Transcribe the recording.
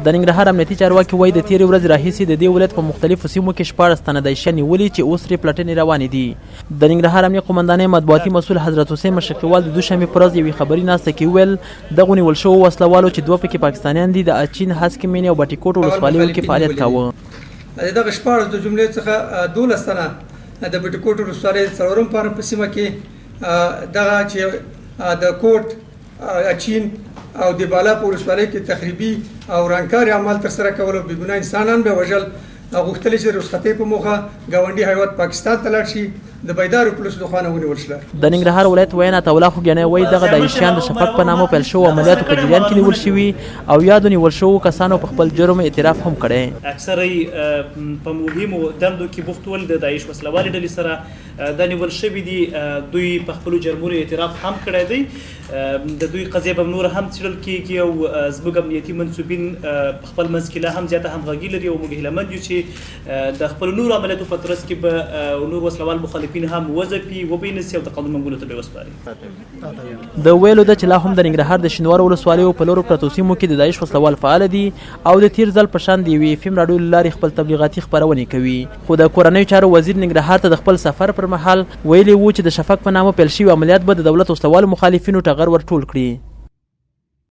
د ننګرهار امنیتي چارواکي وايي، د تېرې ورځې راهیسې د دې ولایت په مختلفو سیمو کې 16 تنه داعشیان نیولي چې اوس ترې پلټنې روانې دي. د ننګرهار امنیه قومندانۍ مطبوعاتي مسؤل حضرت حسین مشرقیوال د دوشنبې پر ورځ یوې خبري ناسته کې وویل، دغو نیول شوو وسله والو چې دوه پکې پاکستانیان دي، د اچین، هسکې مېنې او بټي کوټ ولسوالیو کې فعالیت کاوه. د دغه 16 د جملې څخه 12 تنه د بټي کوټ ولسوالۍ د څلورم فارم په سیمه کې دغه چې د کوټ، اچین او د بالا په ولسوالۍ کې تخریبي او ورانکاري اعمال ترسره کول او بېګناه انسانان به وژل، غوښتل چې د رخصتۍ په موخه ګاونډي هیواد پاکستان ته لاړ شي، د بیدارو پولیسو لخوا نه ونیول شول. د ننګرهار ولایت ویاند عطاالله خوږیاڼی وایي، دغه داعشیان د شفق په نامه پیل شوو عملیاتو په جریان کې نیول شوي او یادو نیول شوو کسانو په خپل جرم اعتراف هم کړی. اکثره یې په مهمو دندو کې بوخت ول، د داعش وسله والې ډلې سره دا نیول شوي دي. دوی په خپلو جرمونو اعتراف هم کړی دی. د دوی قضیه به نور هم څېړل کېږي او زموږ امنیتي منسوبین په خپل منځ کې لا هم زیاته همغږي لري او موږ هیله مند یو چې د خپلو نورو عملیاتو په ترڅ کې به نور وسلوال مخالفین هم وځپي، وبه یې نیسي او د قانون منګولو ته به یې وسپاري. د ویلو ده چې لا هم د ننګرهار د شینوارو ولسوالیو په لرو پرتو سیمو کې د داعش وسلوال فعال دي او د تېر ځل په شان د یوې اف ام راډیو له لارې خپل تبلیغاتي خپرونې کوي. خو د کورنیو چارو وزیر ننګرهار ته د خپل سفر پر مهال ویلي وو چې د شفق په نامه پیل شوي عملیات به د دولت وسلوالو مخالفینو ټغر ور ټول کړي.